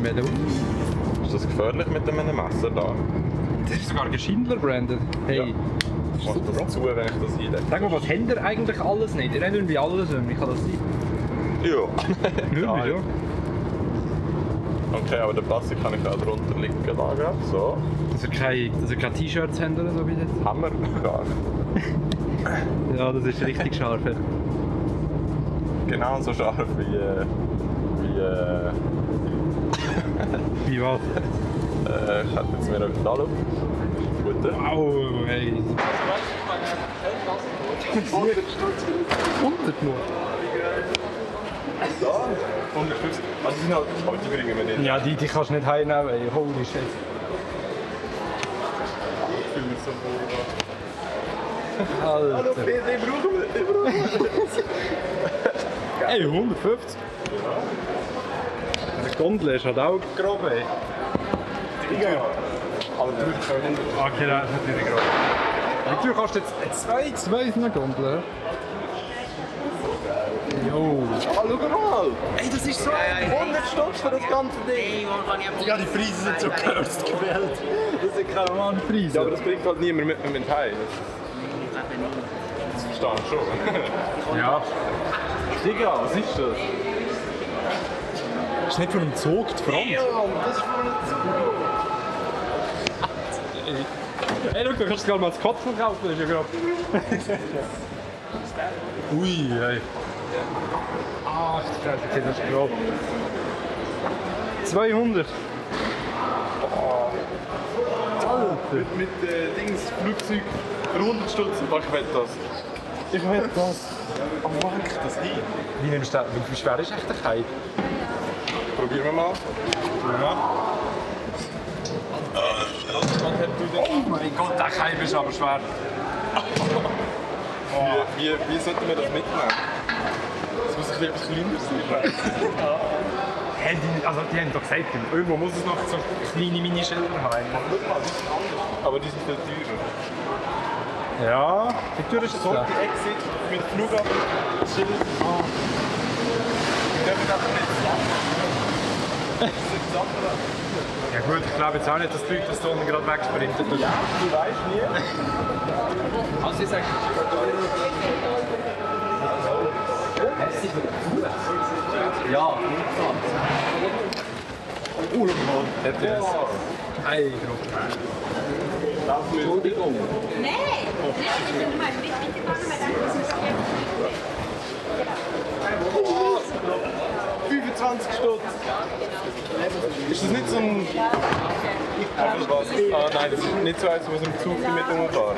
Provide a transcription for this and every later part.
Melon. Ist das gefährlich mit einem Messer da? Das ist sogar Geschindler branded. Hey. Ja. Ich mach das zu, wenn ich das einlege. Sag mal, was habt ihr eigentlich alles nicht? Ihr habt irgendwie alles nicht. Wie kann das sein? Ja. Irgendwie, ja. Okay, aber den Plastik kann ich auch drunter liegen lagern. So. Dass ihr keine T-Shirts habt oder so wie jetzt? Hammer. Ja. Ja, das ist richtig scharf. Genau so scharf wie Wie was? ich hätte jetzt mir noch da schauen. Gut. Wow, hey. 100 nur. Da? 150. Also die sind halt, aber die bringen wir nicht. Ja, die kannst du nicht heimnehmen, ey. Holy shit. Hallo, Alter. den brauchen wir, den brauchen wir. Ey, 150? Der Gondel ist halt auch grob, ey. Aber du brauchst schon 100. Okay, das ist natürlich grob. Du kannst jetzt zwei in der Gondel. Jo. Ah, schau mal! Ey, das ist so 100 Stutz für das ganze Ding! Ja, die Preise sind so cursed gewählt. Das sind keine normalen Preise. Ja, aber das bringt halt niemand mit heim. Das verstehe ich schon. Ja. Digga, was ist das? Das ist nicht von einem Zug die Front. Ja, das ist von einem Zug. Ey, schau, du kannst gerade mal das Kopf kaufen, das ist ja gerade... Ui, ey. Ach, das ist grob. 200. Alter. Mit Dings, Flugzeug, für 100 Stutz. Ich will das. Ich will das. Oh, mag ich das hin? Wie nimmst du das? Wie schwer ist echt der Kai? Probieren wir mal. Ja. Oh mein Gott, der Kai ist aber schwer. Wie sollten wir das mitnehmen? Das muss ein bisschen kleiner sein. Hey, die haben doch gesagt, irgendwo muss es noch so kleine Minischilder haben. Aber die sind viel teurer. Ja, wie teuer ist das? So, die Exit mit Flughafen, Schild. Wir können das nicht Ja gut, ich glaube jetzt auch nicht, dass die Leute das unten gerade wegsprinten. Ja, du weißt nie. Also ich sage... Ja, schau mal. Hey, Entschuldigung. Nein, wir sind mal mitgegangen, weil 25 Stutz. Ist das nicht so ein... Ah nein, das ist nicht so eins, was im Zug mit umfahren.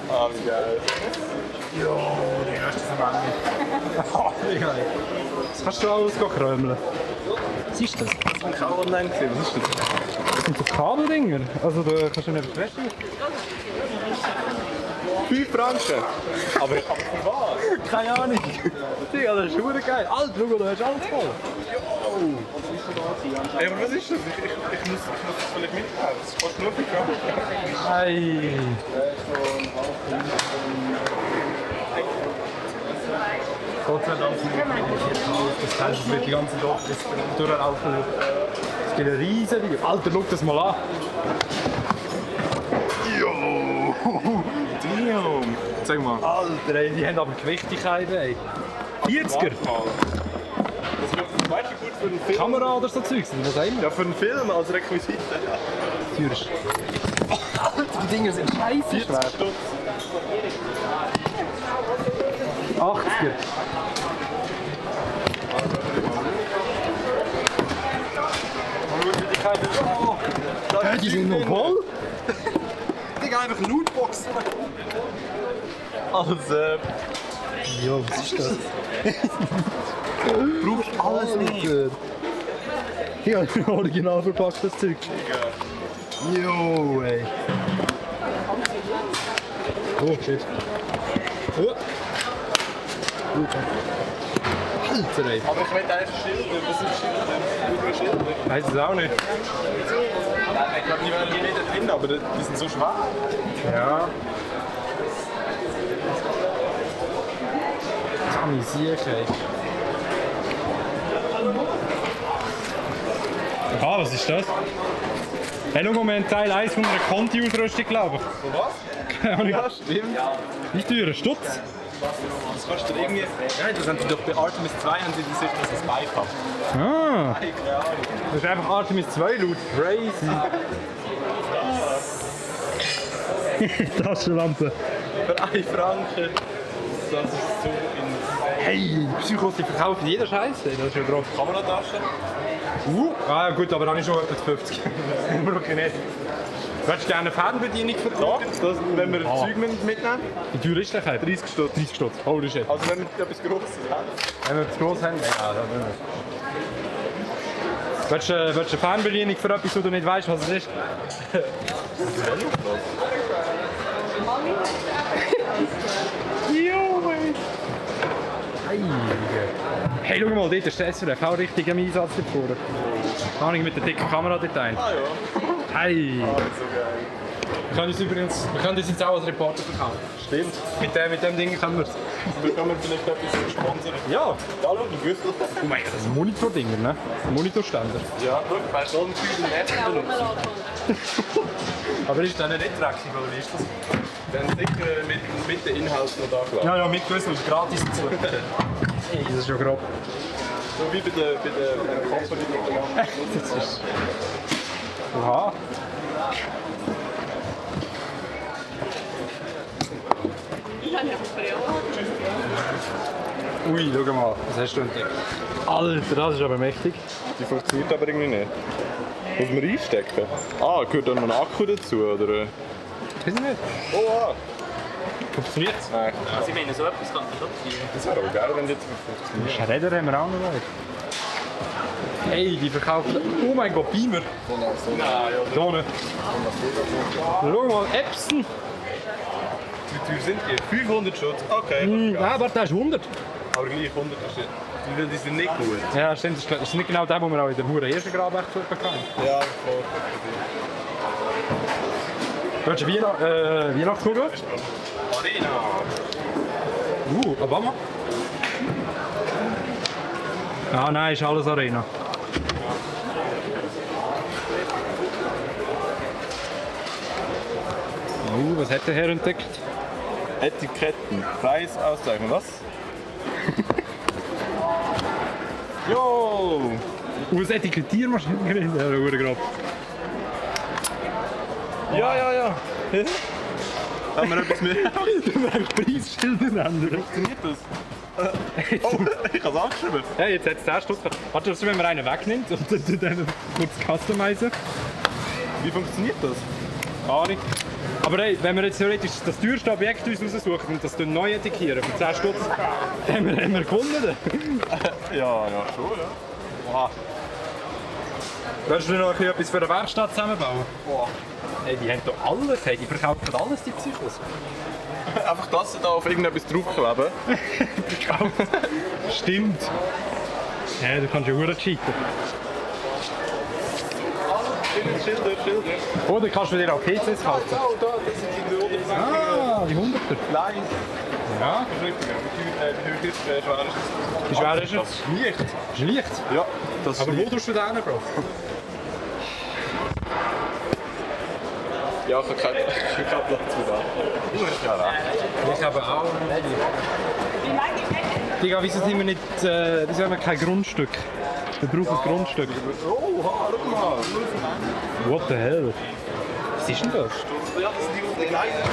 Ah, wie geil. Jo, die hast du am Ende. Wie geil. Das kannst du alles krömeln. Was ist das? Das habe ich auch online gesehen. Was ist das? Das sind so Kabeldinger. Also da kannst du nicht verstehen. 5 Franken. Aber für was? Keine Ahnung. Digga, das ist verdammt geil. Alter, schau, da hast du alles voll. Ey, aber was ist das? Ich muss das vielleicht mitnehmen. Das kostet nur 5 Franken. Hey. Gott sei Dank sind wir das heißt, wird die ganze Dorf durchlaufen. Es gibt eine riesen Video. Alter, schau das mal an. Jo! Damn! Sag mal. Alter, ey, die haben aber Gewichtigkeit, ey. 40er. Das wird weißt du gut für einen Film. Kamera oder so Zeugs, was auch immer. Ja, für einen Film als Requisite. Teuerst. Alter, die Dinger sind scheiße 40 schwer. Stutz. 80er. Oh, Hä, die sind noch voll? Digga, einfach Lootboxen. Also, Ja, was ist das? brauchst alles nicht. Ja, original verpacktes Zeug. Jo, ey. Oh, shit. Oh. Alter, ey. Aber ich will eigentlich Schilder. Was sind Schilder? Schilder? Weiss es auch nicht. Ich glaube, die werden nicht da drin, aber die sind so schwach. Ja. Kann ich sicher, ey. Ah, was ist das? Hey, schau mal, wir haben Teil 1 von einer Conti-Ausrüstung, glaube ich. Von was? Keine Ahnung. Ja, stimmt. Wie teuer? Ein Stutz? Das kostet irgendwie... Nein, das haben sie doch bei Artemis 2 haben sie das jetzt als Bike gehabt. Ah, Hey, keine Ahnung. das ist einfach Artemis 2 laut. Crazy. Taschenlampe. Für 1 Franken. Das ist so in... Hey, Psychos, die verkaufen jeder Scheiße. Das ist ja drauf. Kameratasche. Ah, gut, aber dann ist schon etwa 50. Immer noch nicht. Würdest du gerne eine Fernbedienung für Ja, das, wenn wir Zeug mitnehmen. Wie teuer ist der Käfer? 30 Stutz. 30 Stutz. Holy shit. Also wenn wir etwas Grosses haben. Wenn wir zu gross haben, ja, dann willst du eine Fernbedienung für etwas, wo du nicht weißt, was es ist? Hey, schau mal, dort ist der SRF auch richtig im Einsatz dort vorne. Kann ich mit der dicken Kamera dort ein? Ah ja. Hey! So geil. Wir können uns jetzt auch als Reporter verkaufen. Stimmt. Mit dem Ding können wir es. Wir können vielleicht etwas sponsern. Ja! Ja, schau, die Gürtel. Oh mein Gott, das ist ein Monitordinger, ne? Ein Monitorständer. Ja, schau, bei so einem Zeug im Netz benutzen. Aber ist das nicht dreckig, oder wie ist das? Dann sicher mit den Inhalten noch da gelassen. Ja, mitgewissen, ist gratis dazu. Hey, das ist ja grob. So wie bei der Company. Das ist... Oha. Ui, schau mal, was hast du entdeckt? Alter, das ist aber mächtig. Die funktioniert aber irgendwie nicht. Muss man einstecken? Ah, gehört da noch ein Akku dazu, oder? Weiß ich nicht. Oh, ah. Funktioniert es? Nein. Also ich meine, so etwas kann man schon ziehen. Das wäre aber geil, wenn das funktioniert. Schredder haben wir auch noch. Hey, die verkaufen... Oh mein Gott, Beamer. Nein, ja. Da nicht. Schau mal, Epson. Wie teuer sind die? 500 Schutz. Okay. Nein, warte, das ist 100. Aber gleich 100 ist die sind nicht gut. Ja, stimmt. Das ist nicht genau der, den wir auch in der Hure ersten Graben echt bekommen. Ja, voll. Willst du Weihnachtskugel? Arena. Obama? Ah nein, ist alles Arena. Was hat der Herr entdeckt? Etiketten. Preisauszeichnung, was? Jo! Aus Etikettiermaschine drin, der Uhrengrab. Ja. Haben wir etwas mehr? Du merkst Preisschilder ändern. Funktioniert das? Oh, ich habe es angeschrieben. Ja, jetzt hat es 10 Stutz. Warte, wenn man einen wegnimmt und dann kurz customizen. Wie funktioniert das? Keine Ahnung. Aber hey, wenn wir jetzt theoretisch das teuerste Objekt uns raussuchen und das dann neu etikieren für 10 Stutz, dann haben wir gewonnen. Ja, schon, ja. Wow. Willst du noch etwas für eine Werkstatt zusammenbauen? Boah. Hey, die haben doch alles, hey, die verkaufen alles, die Psychos. Einfach das da auf irgendetwas draufkleben. Stimmt. Ja, du kannst ja verdammt cheaten. Schilder. Oder kannst du dir auch PCs kaufen? Oh, da, das sind die 100. Ah, die 100er. Nein. Ja. Wie schwer ist Wie schwer ist er? das? Leicht. Ist leicht. Ja, das Aber wo leicht. tust du den hin, Bro? Ja, ich habe keinen Platz für das. Ja, Ich habe auch. Digga, wieso sind wir nicht. Wieso haben wir kein Grundstück? Wir brauchen ein Grundstück. Oh, schau mal. What the hell? Was ist denn das? Ja, das sind die kleinen.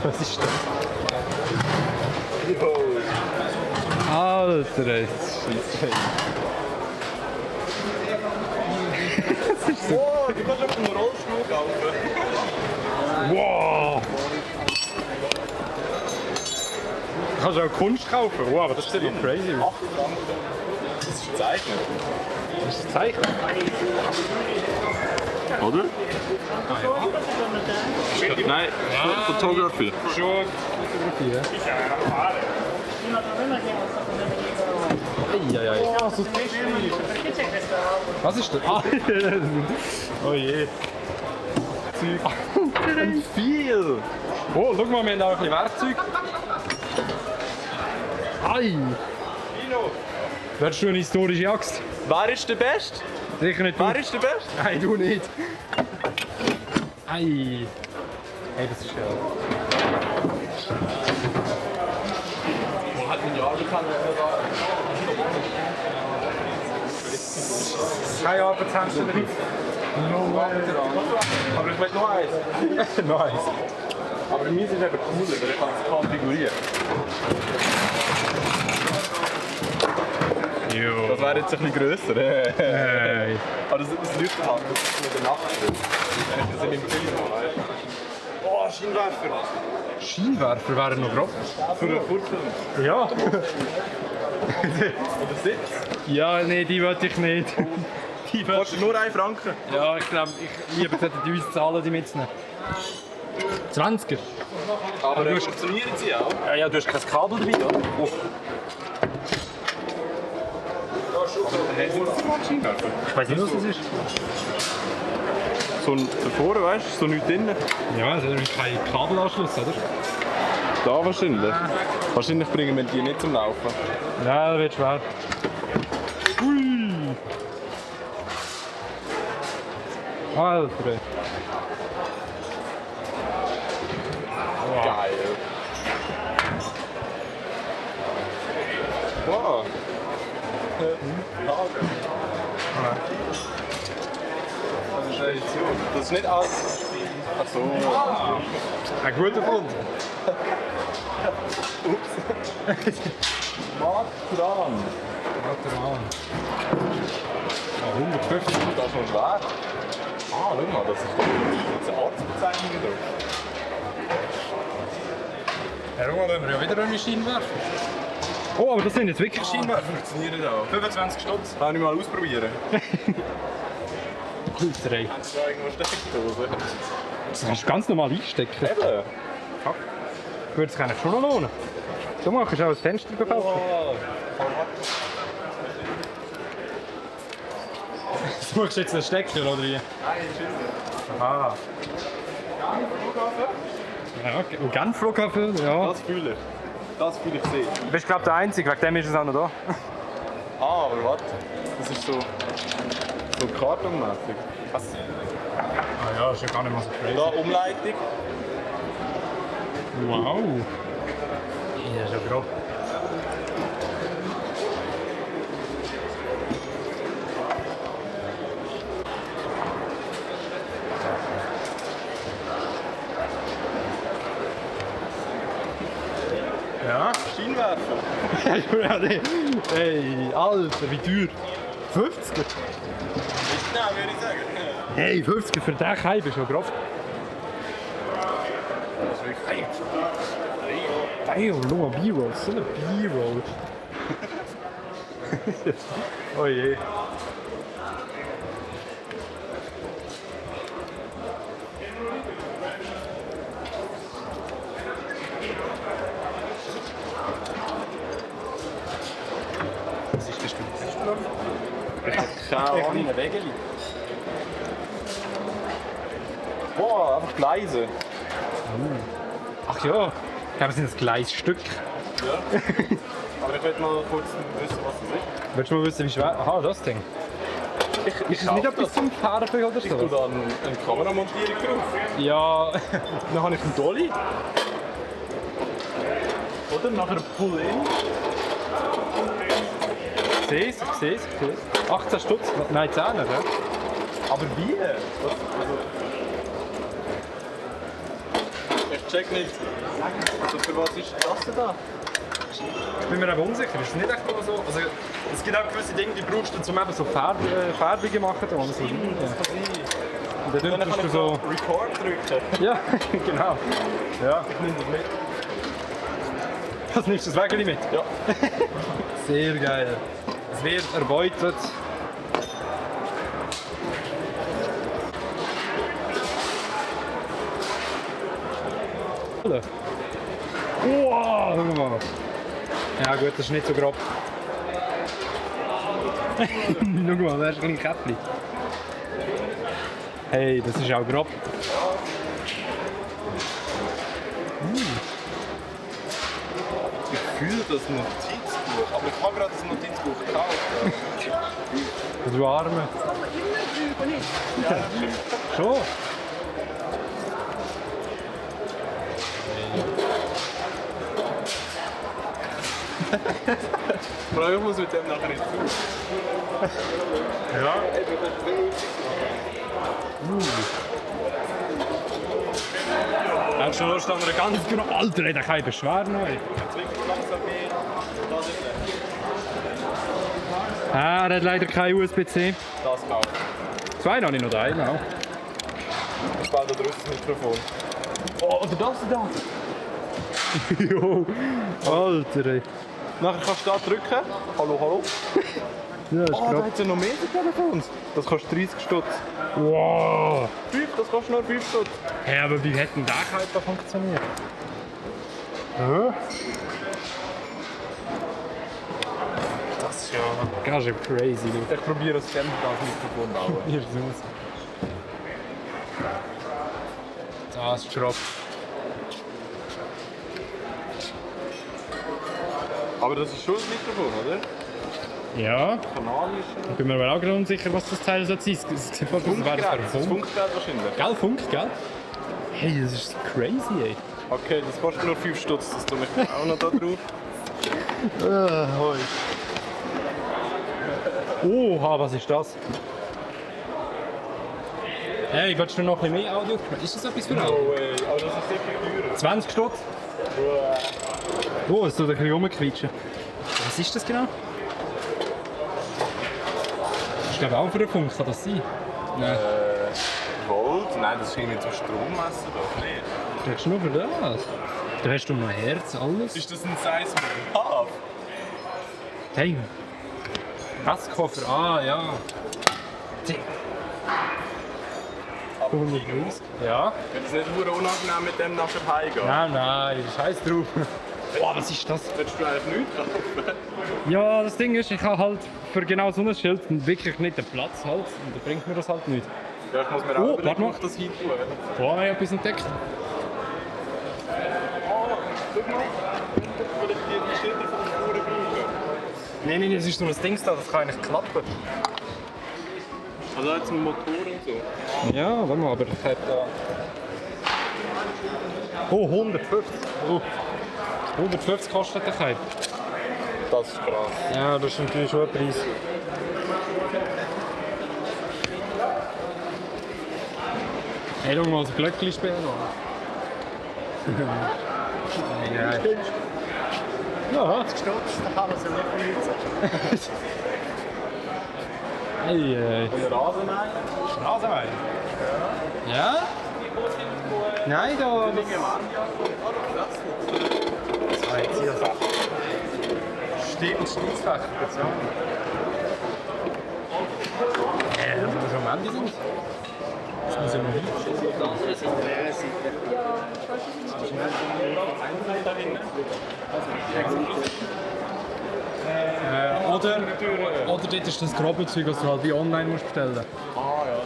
Was ist das? Jo. Alter, ey. Oh, du kannst auf einen Rollstuhl kaufen. Wow! Du kannst auch Kunst kaufen. Wow, aber das sieht doch crazy aus. 8 Franken. Das ist gezeichnet. Das ist ein Zeichen. Oder? Nein, Photography. Schon fotografieren. Eieiei. Oh, so Tischli. Was ist das? Ah, oh je. Und viel. Oh, schau mal, wir haben auch ein bisschen Werkzeug. Ei! Willst du eine historische Axt? Wer ist der Beste? Sicher nicht du. Wer ist der Beste? Nein, du nicht. Ei. Hey, das ist ja... Wo hat man ja bekannt, Keine Arbeitshändler drin. No way. aber ich will noch eins. Nice. Aber bei mir ist es eben cooler, weil ich kann es konfigurieren. Jo. Das wäre jetzt ein bisschen grösser. Hey. Aber das leuchtet halt, das ist mit der Nacht drin. Das sind im Film. Oh, Scheinwerfer. Scheinwerfer wären noch grob. Für einen Kurzfilm. Ja. Oder Sitz. Ja, nee, die wollte ich nicht. Die wollte Kostet nur 1 Franken. Ja, ich glaube, ich lieber hätte die uns zahlen, die mitzunehmen. 20er? Aber du hast- funktionieren sie auch. Ja, ja, du hast kein Kabel dabei, oder? Oh. Scheinwerfer. Ich weiß nicht, was das ist. So ein davor, weißt du, so nichts drin. Ja, das ist kein Kabelanschluss, oder? Da wahrscheinlich. Wahrscheinlich bringen wir die nicht zum Laufen. Ja, das wird schwer. Ui! Alter! Geil. Wow. Das ist nicht alles. Ach so. Ein guter Grund. Matran. Warte mal. 150. Das ist schon schwer. Ah, schau mal, das ist doch eine Arztbezeichnung drauf. Ja, schau mal, wenn wir ja wieder eine Scheinwerfer. Oh, aber das sind jetzt wirklich Scheinwerfer. Funktioniert auch. 25 Stutz. Kann ich mal ausprobieren. Alter, ey. Hast du da irgendwo Steckdose? Das kannst du ganz normal einstecken. Eben. Würde es eigentlich schon noch lohnen. Du machst auch ein Fenster gekauft. Wow. Suchst du jetzt einen Stecker, oder wie? Nein, tschüss. Aha. Ja, okay. Und Genf-Flughafen, ja. Das fühle ich. Das fühle ich sehr. Du bist, glaube ich, der Einzige, wegen dem ist es auch noch da. Ah, aber warte. Das ist so kartonmäßig. Was? Ah ja, ist ja gar nicht mal so crazy. Da Umleitung. Wow. Ja, schon grob. Ja? Scheinwerfer. Ja, nee. Hey, Alter, wie teuer? 50? Nein, würde ich sagen. Hey, 50 für den Keim ist schon grob. Das ist wirklich. Damn, schau mal, B-Roll, so eine B-Roll. Oh je. Was ist das Keine Ahnung. Ein Wägeli. Boah, einfach Gleise. Ach ja, ich glaube, es sind ein Gleisstück. Ja. Aber ich will mal kurz wissen, was das ist. Willst du mal wissen, wie schwer... Aha, das Ding. Ist es nicht etwas zum Färben oder Ich tue so? da eine Kameramontierung drauf. Ja, dann habe ich einen Dolly. Oder nachher Pull-In. Ich sehe es. 18 Stutz. Nein, 10, ja? Aber wie? Was? Also, ich check nicht. Also für was ist das denn da? Ich bin mir aber unsicher. Ist es nicht echt nur so? Also, es gibt auch gewisse Dinge, die brauchst du, um eben so Färbungen zu machen. Und so. Ja. Und dann Dann tust kann du ich so... so Record drücken. Ja, genau. Ja, ich nehme das mit. Was nimmst du das Wägeli mit? Ja. Sehr geil. Es wird erbeutet. Wow, schau mal. Ja gut, das ist nicht so grob. Schau mal, da ist ein kleines Käppchen. Hey, das ist auch grob. Ich fühle das Notizbuch. Notizbuch. Aber ich habe gerade ein Notizbuch gekauft. Du Arme. Schon? Frage, ich muss mit dem nachher nicht zu. Ja. Hast du Lust an einer ganz genau... Alter, ey, der kann ich beschweren. Ey. Ah, er hat leider kein USB-C. Das auch. Zwei noch nicht, noch einen auch. Ich baue da draussen das Mikrofon. Oh, oder das da? Jo, Alter, ey. Nachher kannst du da drücken. Hallo, hallo. Ja, ist Oh, da grad... hat es ja noch mehr Telefons. Das kostet 30 Stutz. Wow. 5, das kostet nur 5 Stutz. Hey, aber wie hätten der Hyper funktioniert? Hä? Das ist ja... Ganz schön crazy, du. Ich probiere das Mikrofon bauen. Hier ist es. Das ist schropp. Aber das ist schon ein Mikrofon, oder? Ja. Kanalisch. Ich bin mir aber auch gerade unsicher, was das Teil soll sein. Es sieht fast aus, als wäre das Das für ist Funk. Funkgerät wahrscheinlich. Gell, Funk, gell? Hey, das ist crazy, ey. Okay, das kostet nur 5 Stutz. Das tue ich auch noch da drauf. Oha, was ist das? Hey, willst du noch ein bisschen mehr Audio? Ist das etwas für Audio? Oh ey, aber das ist sicher teurer. 20 Stutz? Oh, es tut ein bisschen rumquietschen. Was ist das genau? Ich glaube auch für den Funk, kann das sein? Nein. Volt? Nein, das ist irgendwie zum Strommessen doch nicht. Du hast nur für das. Du hast doch noch Herz, alles. Ist das ein Seismograph? Hey. Passkoffer, ah ja. 130. Ja. Wird es nicht nur unangenehm mit dem nachher heimgehen? Nein, scheiß drauf. Boah, was ist das? Willst du eigentlich nichts kaufen? Ja, das Ding ist, ich habe halt für genau so ein Schild wirklich nicht den Platz halt. Und da bringt mir das halt nicht. Ja, ich muss mir Oh, auch warte überlegen, mal. ob ich das hin tue. Boah, ich habe etwas entdeckt. Guck mal, will ich die Schilder von den Uhren brauchen? Nein, das ist so ein Ding da, das kann eigentlich klappen. Also jetzt ein Motor und so. Ja, warte mal, aber ich habe da... Oh, 150. Oh. 150 kostet der Keib. Das ist krass. Ja, das ist natürlich schon ein Preis. Hey, schau mal, das Glöckchen spielen noch. Ja. Ja. Stutz, da kann man sich nicht benutzen. Hey, Und der Rasenmäher? Rasenmäher? Ja? Nein, da... Stimmt, Schneidfächer, ja. Wenn wir schon am Ende sind. Das muss ja noch nicht. Oder dort ist das grobe Zeug, das du halt wie online musst bestellen. Ah ja.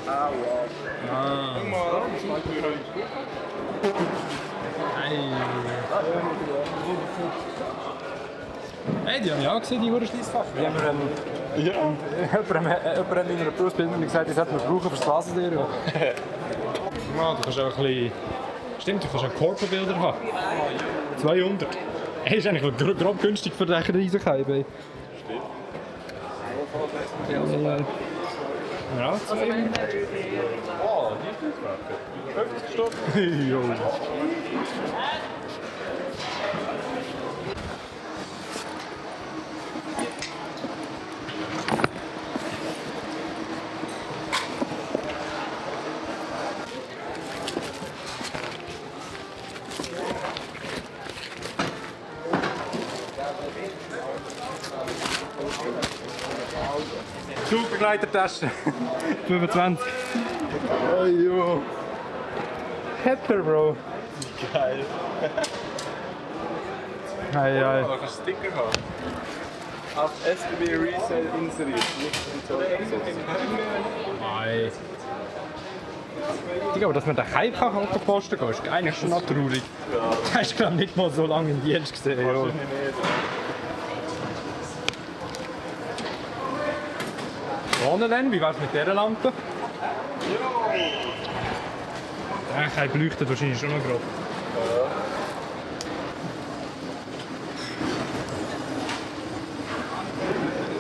Ah. Guck mal, das ist Hey, die haben ja auch gesehen, die Uhrenschliessfächer. Die haben mir jemand in einer Berufsbildung gesagt, die sollten wir brauchen für das Laserdeur. Ja, du kannst auch ein bisschen... Stimmt, du kannst auch Corpo-Bilder haben. 200. Hey, ist eigentlich grob günstig für den Riesenkeim. Ja, 200. Oh, die Schliessfächer. 50 Stutz. Jo. Zugbegleitertasche. 25. Oh jo. Pepper, Bro. Geil. Hey, Aber du kannst Sticker haben. Auf SBB Resale inseriert, nicht in Zollgesetz. Nein. Digga, aber dass man den Keim kann posten kann, ist eigentlich schon noch traurig. Ja. Das hast du glaub nicht mal so lange im Dienst gesehen. Ja. vorne dann, wie wär's mit dieser Lampe? Ja, kein beleuchtet wahrscheinlich schon noch grob.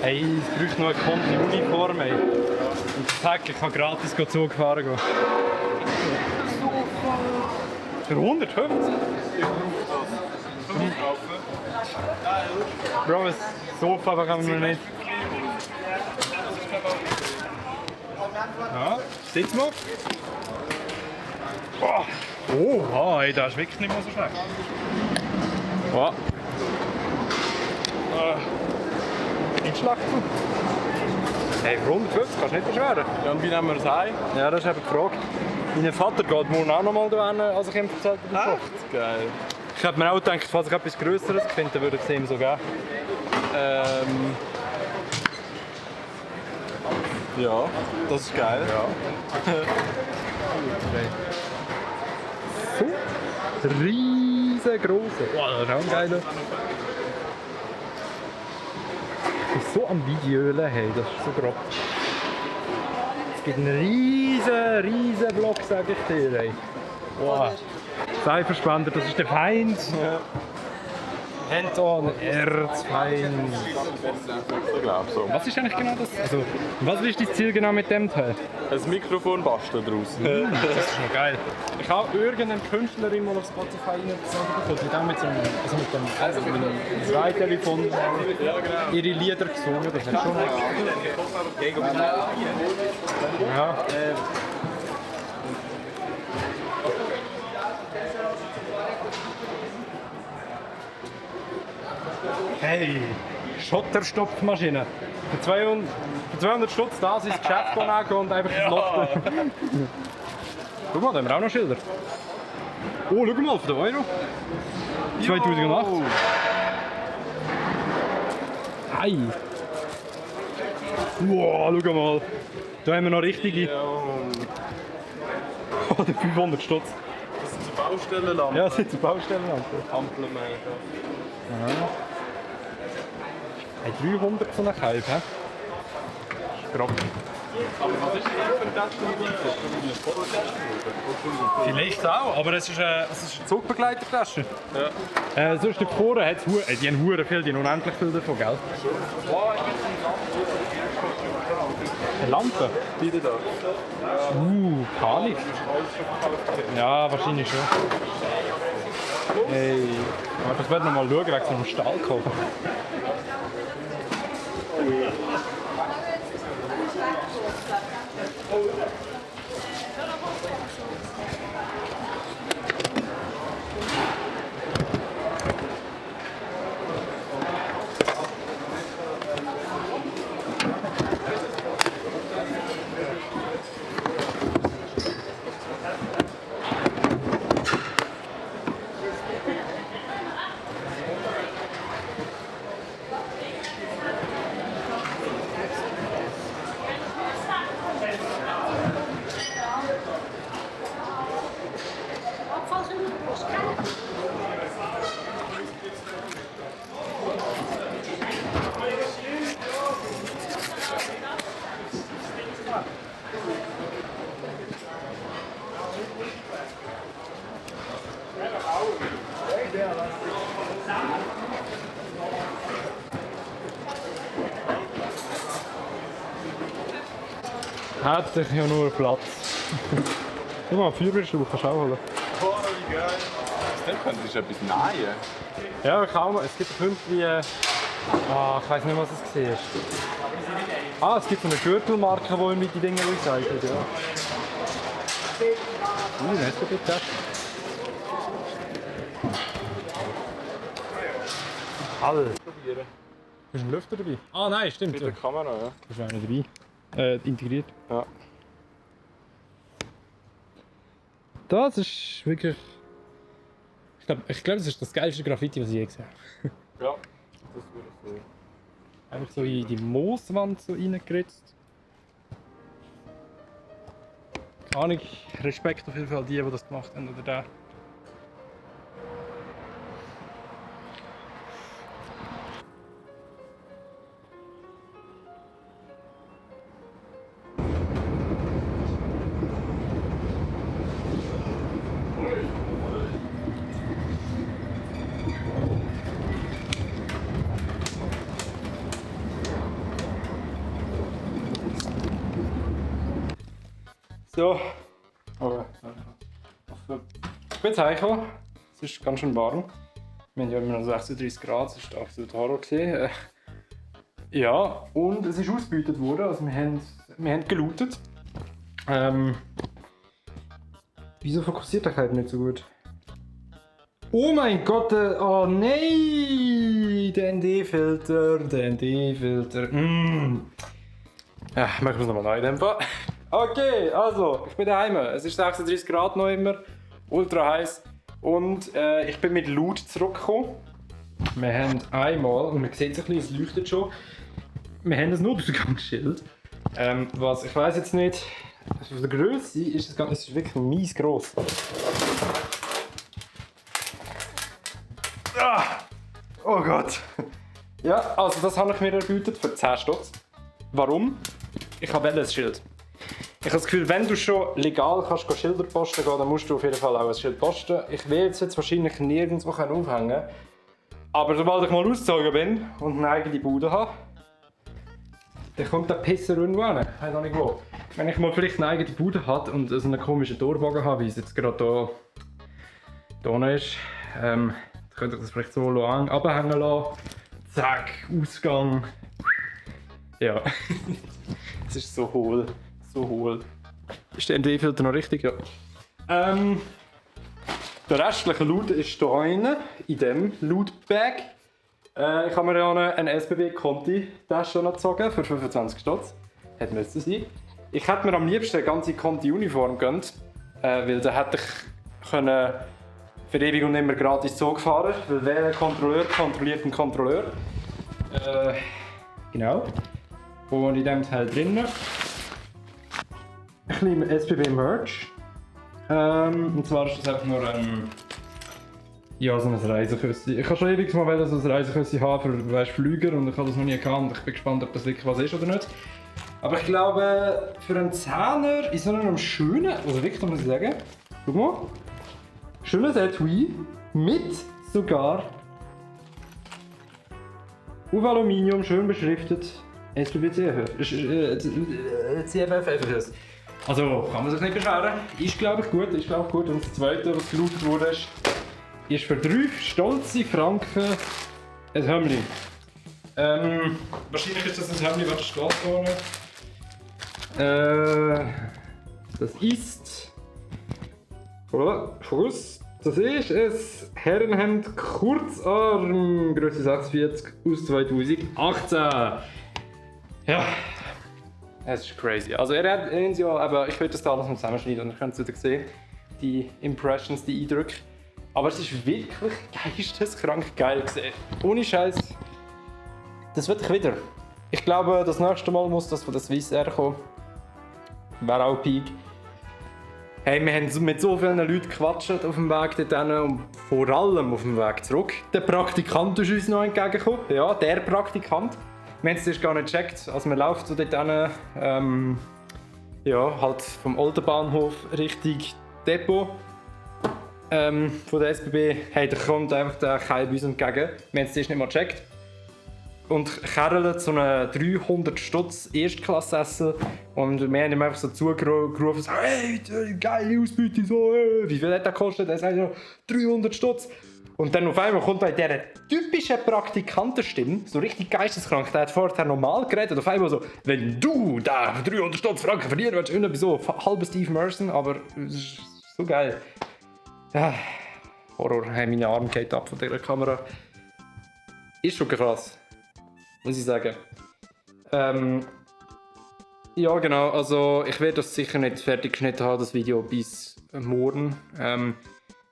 Hey, es bräuchte noch eine Conti-Uniform, ey. Und zack, ich kann gratis Zug fahren gehen. Für 150? Bro, ein Sofa bekommen wir nicht. Ja, sitz mal. Oh, hey, das ist wirklich nicht mehr so schlecht. Ja. Nicht schlecht. Hey, für 150 kannst du nicht beschweren. Ja, und wie nehmen wir es heim? Ja, das ist eben die Frage. Mein Vater geht morgen auch noch mal hierhin, als ich ihm erzählt habe. Echt? Geil. Ich hätte mir auch gedacht, falls ich etwas Größeres finde, dann würde ich es ihm so geben. Ja, das ist geil. Ja. So riesengroße. Wow, das ist auch ein geiler. Ich bin so am Videoölen, hey, das ist so grob. Es gibt einen riesen Block, sage ich dir, ey. Wow. Seiferspender, das ist der Feind. Ja. Hand-on, Erzfeind. Ich glaube so. Was ist eigentlich genau das? Also, was ist dein Ziel genau mit dem Teil? Ein Mikrofon basteln draußen. Das ist schon geil. Ich habe irgendeine Künstlerin mal auf Spotify reingezogen, die dann mit dem Zweitelefon ihre Lieder gesungen. Das ist schon ja. Hey, Schotterstopfmaschine. Für 200 Stutz da ist das Geschäft angehen und einfach das Loch. Guck mal, da haben wir auch noch Schilder. Oh, schau mal, für den Euro. 2008. Hey. Wow, schau mal. Da haben wir noch richtige. Oh, der 500 Stutz. Das sind so Baustellenlampen. Ja, das sind so Baustellenlampen. Ampeln, Ja. Hey, 300 so einen Kalb, hä? Grob. Aber was ist das für ein Taschen? Vielleicht auch, aber es ist eine Zugbegleitertasche. Ja. Sonst die vorne hat die haben hure viel, die haben unendlich viel davon, gell? Eine Lampe? Die da. Kali. Ja, wahrscheinlich schon. Hey. Aber das werden wir mal schauen, wegen so einem Stahlkopf. Hätte ich ja nur Platz. Guck mal, Feuerwehrschlauch kannst du auch holen. Boah, wie geil. Dann könntest du etwas nähen. Ja, kaum. Es gibt irgendwie. Ich weiß nicht, was es war. Es gibt so eine Gürtelmarke, die irgendwie die Dinge zeichnet. Ja. Nicht so bitte. Alter. Ist ein Lüfter dabei? Ah nein, stimmt. Mit der Kamera, ja. Das ist einer dabei. Integriert. Ja. Das ist wirklich. Ich glaube, das ist das geilste Graffiti, was ich je gesehen habe. Ja, das würde ich sagen. Einfach so in die Mooswand so reingeritzt. Keine Ahnung, Respekt auf jeden Fall die das gemacht haben oder der. So. Oh, ich bin jetzt heimgekommen. Es ist ganz schön warm. Wir haben ja immer noch 36 Grad, das war absolut Horror. Ja, und es ist ausgebeutet worden. Also wir haben gelootet. Wieso fokussiert der Kalb nicht so gut? Oh mein Gott, oh nein! Der ND-Filter, Ja, machen wir es nochmal neu in dem Fall. Okay, also, ich bin daheim. Es ist 36 Grad noch immer, ultra heiß. Und ich bin mit Loot zurückgekommen. Wir haben einmal, und man sieht es ein bisschen, es leuchtet schon, wir haben ein Notausgangsschild. Was, ich weiß jetzt nicht, von der Größe ist es ist wirklich mies gross. Ah, oh Gott. Ja, also das habe ich mir erbeutet für 10 Stutz. Warum? Ich habe ein Schild. Ich habe das Gefühl, wenn du schon legal kannst Schilder posten gehen, dann musst du auf jeden Fall auch ein Schild posten. Ich will jetzt wahrscheinlich nirgendwo aufhängen. Aber sobald ich mal ausgezogen bin und eine eigene Bude habe, dann kommt der Pisser irgendwo hin. Ich weiß auch nicht wo. Wenn ich mal vielleicht eine eigene Bude habe und so einen komischen Torbogen habe, wie es jetzt gerade hier ist, dann könnte ich das vielleicht so abhängen lassen. Zack, Ausgang. Ja. Es ist so hohl. So hohl. Ist der ND-Filter noch richtig? Ja. Der restliche Loot ist hier drin, in diesem Loot-Bag. Ich habe mir ja eine SBB-Conti-Tasche gezogen für 25 Stutz. Hätte müssen sein. Ich hätte mir am liebsten eine ganze Conti-Uniform gegönnt, weil dann hätte ich können für ewig und immer gratis Zug fahren, weil wer Kontrolleur kontrolliert einen Kontrolleur. Genau. Und in diesem Teil drinnen ein bisschen SBB-Merch. Und zwar ist das einfach nur ja, so ein Reiseküssi. Ich habe schon ewig mal so ein Reiseküssi haben für Flüger und ich habe das noch nie gekannt. Ich bin gespannt, ob das wirklich was ist oder nicht. Aber ich glaube, für einen Zehner ist es noch schönen, also wirklich muss ich sagen, guck mal, schönes Etui mit sogar auf Aluminium, schön beschriftet SBB CFF. Also kann man sich nicht beschweren. Ist glaube ich gut, Und das zweite, was gelootet wurde, ist für 3 stolze Franken ein Hömmli. Wahrscheinlich ist das ein Hömmli, was steht vorne. Das ist... Das ist ein Herrenhemd Kurzarm, Größe 46 aus 2018. Ja. Es ist crazy. Also ihr habt ihn ja, aber ich werde das da alles noch zusammenschneiden und ihr könnt es wieder sehen. Die Impressions, die Eindrücke. Aber es ist wirklich geisteskrank geil gesehen. Ohne Scheiß. Das will ich wieder. Ich glaube, das nächste Mal muss das von der Swiss Air kommen. Wäre auch Peak. Hey, wir haben mit so vielen Leuten gequatscht auf dem Weg dorthin und vor allem auf dem Weg zurück. Der Praktikant ist uns noch entgegengekommen. Ja, der Praktikant. Wir haben es erst gar nicht gecheckt. Also man läuft so dort hin, ja, halt vom Oldenbahnhof Richtung Depot von der SBB. Hey, da kommt einfach der Kai bei uns entgegen. Wir haben es erst nicht mal gecheckt. Und kerrelt so einen 300 Stutz Erstklasse-Essen. Und wir haben ihm einfach so zugerufen, so, hey, geile Ausbeute, so, hey. Wie viel hat der gekostet? Er sagt so, 300 Stutz. Und dann auf einmal kommt er in dieser typischen Praktikantenstimme, so richtig geisteskrank, der hat vorher normal geredet, auf einmal so, wenn du da 300 Stutz Franken verlieren willst, irgendwie so halber Steve Merson, aber es ist so geil. Ja, Horror, hey, meine Arme geht ab von dieser Kamera. Ist schon krass, muss ich sagen. Ja genau, also ich werde das sicher nicht fertig geschnitten haben, das Video bis morgen.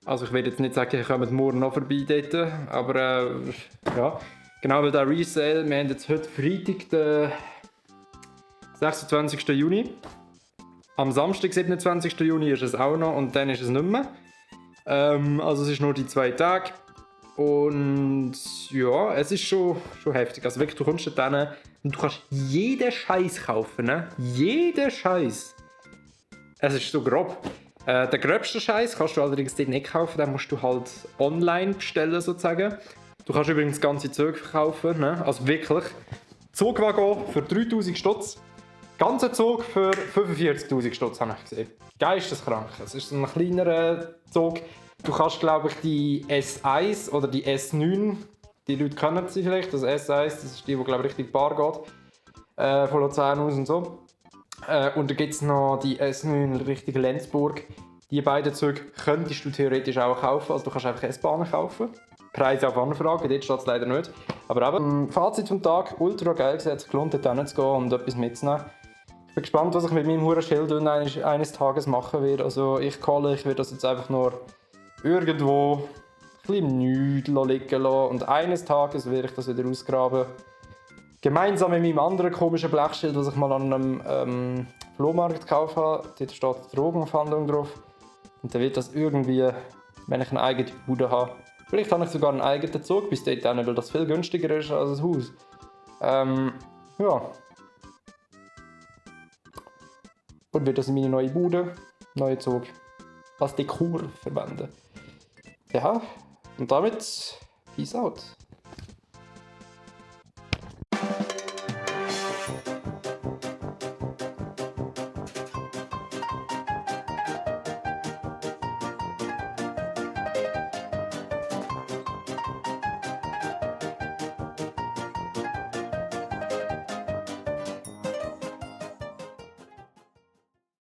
Also ich werde jetzt nicht sagen, ich komme morgen noch vorbei dort, aber ja, genau, weil der Resale, wir haben jetzt heute Freitag, den 26. Juni. Am Samstag, 27. Juni ist es auch noch und dann ist es nicht mehr. Also es ist nur die 2 Tage und ja, es ist schon heftig. Also wirklich, du kommst da hin und du kannst jeden Scheiß kaufen, ne? Jeden Scheiß. Es ist so grob. Den gröbsten Scheiß kannst du allerdings dort nicht kaufen, den musst du halt online bestellen sozusagen. Du kannst übrigens das ganze Zeug verkaufen, ne? Also wirklich. Zugwagen für 3000 Stutz. Ganzer Zug für 45'000 Stutz habe ich gesehen. Geisteskrank. Es ist ein kleinerer Zug. Du kannst, glaube ich, die S1 oder die S9, die Leute kennen sie vielleicht, das S1, das ist die glaube ich, Richtung Bar geht, von Luzern aus und so. Und dann gibt es noch die S9 Richtung Lenzburg. Die beiden Züge könntest du theoretisch auch kaufen, also du kannst einfach S-Bahnen kaufen. Preise auf Anfrage, dort steht es leider nicht. Aber eben, Fazit vom Tag, ultra geil, es hat sich gelohnt, dort hinzugehen und etwas mitzunehmen. Ich bin gespannt, was ich mit meinem Hurenschild eines Tages machen werde. Also ich werde das jetzt einfach nur irgendwo ein bisschen im Nichts liegen lassen. Und eines Tages werde ich das wieder ausgraben. Gemeinsam mit meinem anderen komischen Blechschild, das ich mal an einem Flohmarkt gekauft habe. Dort steht Drogenfahndung drauf. Und dann wird das irgendwie, wenn ich eine eigene Bude habe. Vielleicht habe ich sogar einen eigenen Zug bis dahin, weil das viel günstiger ist als ein Haus. Ja. Und wird das in meine neue Bude, neuen Zug, als Dekor verwenden. Ja, und damit Peace out.